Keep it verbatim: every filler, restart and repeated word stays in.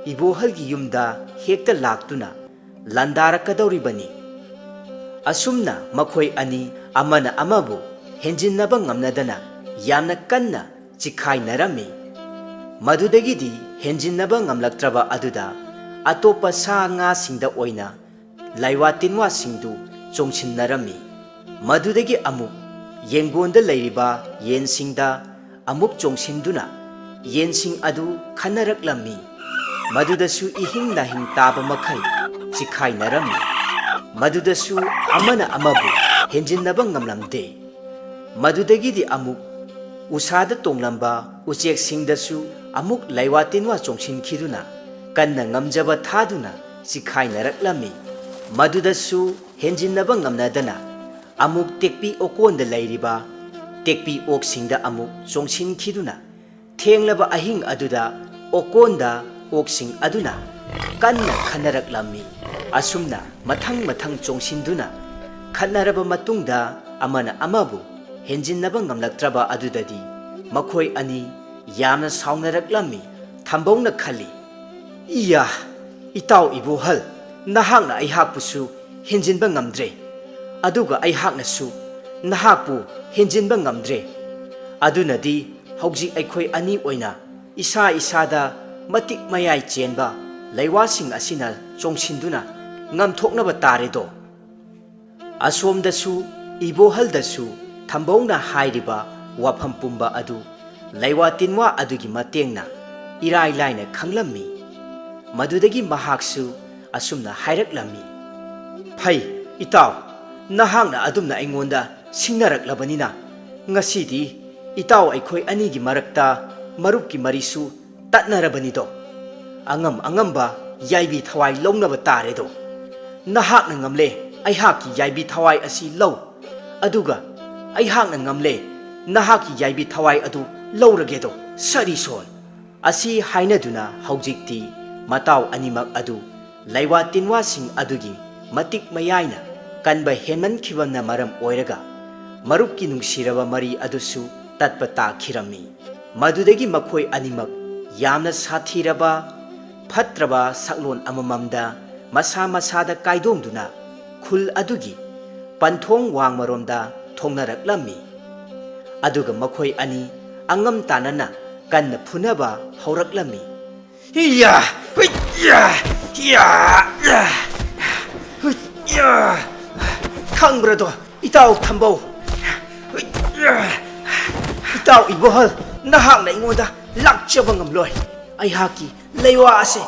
ꯏꯕꯣꯍꯜꯒꯤ ꯌꯨꯝꯗ ꯍꯦꯛꯇ ꯂꯥꯛꯇꯨꯅ ꯂꯥꯟꯗꯥꯔꯛꯀꯗꯧꯔꯤꯕꯅꯤ꯫ ꯑꯁꯨꯝꯅ ꯃꯈꯣꯏ ꯑꯅꯤ ꯑꯃꯅ ꯑꯃꯕꯨ ꯍꯦꯟꯖꯤꯟꯅꯕ ꯉꯝꯅꯗꯅ ꯌꯥꯝꯅ ꯀꯟꯅ ꯆꯤꯈꯥꯏꯅꯔꯝꯃꯤ꯫ ꯃꯗꯨꯗꯒꯤꯗꯤ ꯍꯦꯟꯖꯤꯟꯅꯕ ꯉꯝꯂꯛꯇ꯭ꯔꯕ ꯑꯗꯨꯗ ꯑꯇꯣꯞꯄ ꯁꯥ ꯉꯥꯁꯤꯡꯗ ꯑꯣꯏꯅ ꯂꯥꯏꯋꯥ ꯇꯤꯟꯋꯥꯁꯤꯡꯗꯨ ꯆꯣꯡꯁꯤꯟꯅꯔꯝꯃꯤ꯫ ꯃꯗꯨꯗꯒꯤ ꯑꯃꯨꯛ ꯌꯦꯡꯒꯣꯟꯗ ꯂꯩꯔꯤꯕ ꯌꯦꯟꯁꯤꯡꯗ ꯑꯃꯨꯛ ꯆꯣꯡꯁꯤꯟꯗꯨꯅ ꯌꯦꯟꯁꯤꯡ ꯑꯗꯨ ꯈꯟꯅꯔꯛꯂꯝꯃꯤ꯫ ꯃꯗꯨꯗꯁꯨ ꯏꯍꯤꯡ ꯅꯥꯍꯤꯡ ꯇꯥꯕ ꯃꯈꯩ ꯆꯤꯈꯥꯏꯅꯔꯝꯃꯤ꯫ ꯃꯗꯨꯗꯁꯨ ꯑꯃꯅ ꯑꯃꯕꯨ ꯍꯦꯟꯖꯤꯟꯅꯕ ꯉꯝꯂꯝꯗꯦ꯫ ꯃꯗꯨꯗꯒꯤꯗꯤ ꯑꯃꯨꯛ ꯎꯁꯥꯗ ꯇꯣꯡꯂꯝꯕ ꯎꯆꯦꯛꯁꯤꯡꯗꯁꯨ ꯑꯃꯨꯛ ꯂꯥꯏꯋꯥ ꯇꯤꯟꯋꯥ ꯆꯣꯡꯁꯤꯟꯈꯤꯗꯨꯅ ꯀꯟꯅ ꯉꯝꯖꯕ ꯊꯥꯗꯨꯅ ꯆꯤꯈꯥꯏꯅꯔꯛꯂꯝꯃꯤ꯫ ꯃꯗꯨꯗꯁꯨ ꯍꯦꯟꯖꯤꯟꯅꯕ ꯉꯝꯅꯗꯅ ꯑꯃꯨꯛ ꯇꯦꯛꯄꯤ ꯑꯣꯀꯣꯟꯗ ꯂꯩꯔꯤꯕ ꯇꯦꯛꯄꯤ ꯑꯣꯛꯁꯤꯡꯗ ꯑꯃꯨꯛ ꯆꯣꯡꯁꯤꯟꯈꯤꯗꯨꯅ ꯊꯦꯡꯂꯕ ꯑꯍꯤꯡ ꯑꯗꯨꯗ ꯑꯣꯀꯣꯟꯗ ꯑꯣꯛꯁꯤꯡ ꯑꯗꯨꯅ ꯀꯟꯅ ꯈꯟꯅꯔꯛꯂꯝꯃꯤ꯫ ꯑꯁꯨꯝꯅ ꯃꯊꯪ ꯃꯊꯪ ꯆꯣꯡꯁꯤꯟꯗꯨꯅ ꯈꯠꯅꯔꯕ ꯃꯇꯨꯡꯗ ꯑꯃꯅ ꯑꯃꯕꯨ ꯍꯦꯟꯖꯤꯟꯅꯕ ꯉꯝꯂꯛꯇ꯭ꯔꯕ ꯑꯗꯨꯗꯗꯤ ꯃꯈꯣꯏ ꯑꯅꯤ ꯌꯥꯝꯅ ꯁꯥꯎꯅꯔꯛꯂꯝꯃꯤ꯫ ꯊꯝꯕꯧꯅ ꯈꯜꯂꯤ, "ꯏꯌꯥ, ꯏꯇꯥꯎ ꯏꯕꯣꯍꯜ, ꯅꯍꯥꯛꯅ ꯑꯩꯍꯥꯛꯄꯨꯁꯨ ꯍꯦꯟꯖꯤꯟꯕ ꯉꯝꯗ꯭ꯔꯦ, ꯑꯗꯨꯒ ꯑꯩꯍꯥꯛꯅꯁꯨ ꯅꯍꯥꯛꯄꯨ ꯍꯦꯟꯖꯤꯟꯕ ꯉꯝꯗ꯭ꯔꯦ꯫ ꯑꯗꯨꯅꯗꯤ ꯍꯧꯖꯤꯛ ꯑꯩꯈꯣꯏ ꯑꯅꯤ ꯑꯣꯏꯅ ꯏꯁꯥ ꯏꯁꯥꯗ ꯃꯇꯤꯛ ꯃꯌꯥꯏ ꯆꯦꯟꯕ ꯂꯩꯋꯥꯁꯤꯡ ꯑꯁꯤꯅ ꯆꯣꯡꯁꯤꯟꯗꯨꯅ ꯉꯝꯊꯣꯛꯅꯕ ꯇꯥꯔꯦꯗꯣ꯫" ꯑꯁꯣꯝꯗꯁꯨ ꯏꯕꯣꯍꯜꯗꯁꯨ ꯊꯝꯕꯧꯅ ꯍꯥꯏꯔꯤꯕ ꯋꯥꯐꯝ ꯄꯨꯝꯕ ꯑꯗꯨ ꯂꯩꯋꯥ ꯇꯤꯟꯋꯥ ꯑꯗꯨꯒꯤ ꯃꯇꯦꯡꯅ ꯏꯔꯥꯏ ꯂꯥꯏꯅ ꯈꯪꯂꯝꯃꯤ꯫ ꯃꯗꯨꯗꯒꯤ ꯃꯍꯥꯛꯁꯨ ꯑꯁꯨꯝꯅ ꯍꯥꯏꯔꯛꯂꯝꯃꯤ, "ꯐꯩ, ꯏꯇꯥꯎ, ꯅꯍꯥꯛꯅ ꯑꯗꯨꯝꯅ ꯑꯩꯉꯣꯟꯗ ꯁꯤꯡꯅꯔꯛꯂꯕꯅꯤꯅ ꯉꯁꯤꯗꯤ ꯏꯇꯥꯎ ꯑꯩꯈꯣꯏ ꯑꯅꯤꯒꯤ ꯃꯔꯛꯇ ꯃꯔꯨꯞꯀꯤ ꯃꯔꯤꯁꯨ ꯇꯠꯅꯔꯕꯅꯤꯗꯣ꯫ ꯑꯉꯝ ꯑꯉꯝꯕ ꯌꯥꯏꯕꯤ ꯊꯋꯥꯏ ꯂꯧꯅꯕ ꯇꯥꯔꯦꯗꯣ꯫ ꯅꯍꯥꯛꯅ ꯉꯝꯂꯦ, ꯑꯩꯍꯥꯛꯀꯤ ꯌꯥꯏꯕꯤ ꯊꯋꯥꯏ ꯑꯁꯤ ꯂꯧ, ꯑꯗꯨꯒ ꯑꯩꯍꯥꯛꯅ ꯉꯝꯂꯦ, ꯅꯍꯥꯛꯀꯤ ꯌꯥꯏꯕꯤ ꯊꯋꯥꯏ ꯑꯗꯨ ꯂꯧꯔꯒꯦꯗꯣ, ꯁꯔꯤꯁꯣꯟ!" ꯑꯁꯤ ꯍꯥꯏꯅꯗꯨꯅ ꯍꯧꯖꯤꯛꯇꯤ ꯃꯇꯥꯎ ꯑꯅꯤꯃꯛ ꯑꯗꯨ ꯂꯩꯋꯥ ꯇꯤꯟꯋꯥꯁꯤꯡ ꯑꯗꯨꯒꯤ ꯃꯇꯤꯛ ꯃꯌꯥꯏꯅ ꯀꯟꯕ ꯍꯦꯟꯃꯟꯈꯤꯕꯅ ꯃꯔꯝ ꯑꯣꯏꯔꯒ ꯃꯔꯨꯞꯀꯤ ꯅꯨꯡꯁꯤꯔꯕ ꯃꯔꯤ ꯑꯗꯨꯁꯨ ꯇꯠꯄ ꯇꯥꯈꯤꯔꯝꯃꯤ꯫ ꯃꯗꯨꯗꯒꯤ ꯃꯈꯣꯏ ꯑꯅꯤꯃꯛ ꯌꯥꯝꯅ ꯁꯥꯊꯤꯔꯕ ꯐꯠꯇ꯭ꯔꯕ ꯁꯛꯂꯣꯟ ꯑꯃꯃꯝꯗ ꯃꯁꯥ ꯃꯁꯥꯗ ꯀꯥꯏꯗꯣꯡꯗꯨꯅ ꯈꯨꯜ ꯑꯗꯨꯒꯤ ꯄꯟꯊꯣꯡ ꯋꯥꯡꯃꯔꯣꯝꯗ ꯊꯣꯡꯅꯔꯛꯂꯝꯃꯤ꯫ ꯑꯗꯨꯒ ꯃꯈꯣꯏ ꯑꯅꯤ ꯑꯉꯝ ꯇꯥꯟꯅꯅ ꯀꯟꯅ ꯐꯨꯅꯕ ꯍꯧꯔꯛꯂꯝꯃꯤ꯫ ꯍꯤꯌꯥ! ꯍꯨꯏꯌꯥ! ꯍꯤꯌꯥ! ꯍꯨꯏꯌꯥ! ꯈꯪꯕ꯭ꯔꯗꯣ, ꯏꯇꯥꯎ ꯊꯝꯕꯧ? ꯍꯨꯏꯌꯥ! ꯏꯇꯥꯎ ꯏꯕꯣꯍꯜ, ꯅꯍꯥꯛꯅ ꯑꯩꯉꯣꯟꯗ ꯂꯥꯛꯆꯕ ꯉꯝꯂꯣꯏ꯫ ꯑꯩꯍꯥꯛꯀꯤ ꯂꯩꯋꯥ ꯑꯁꯦ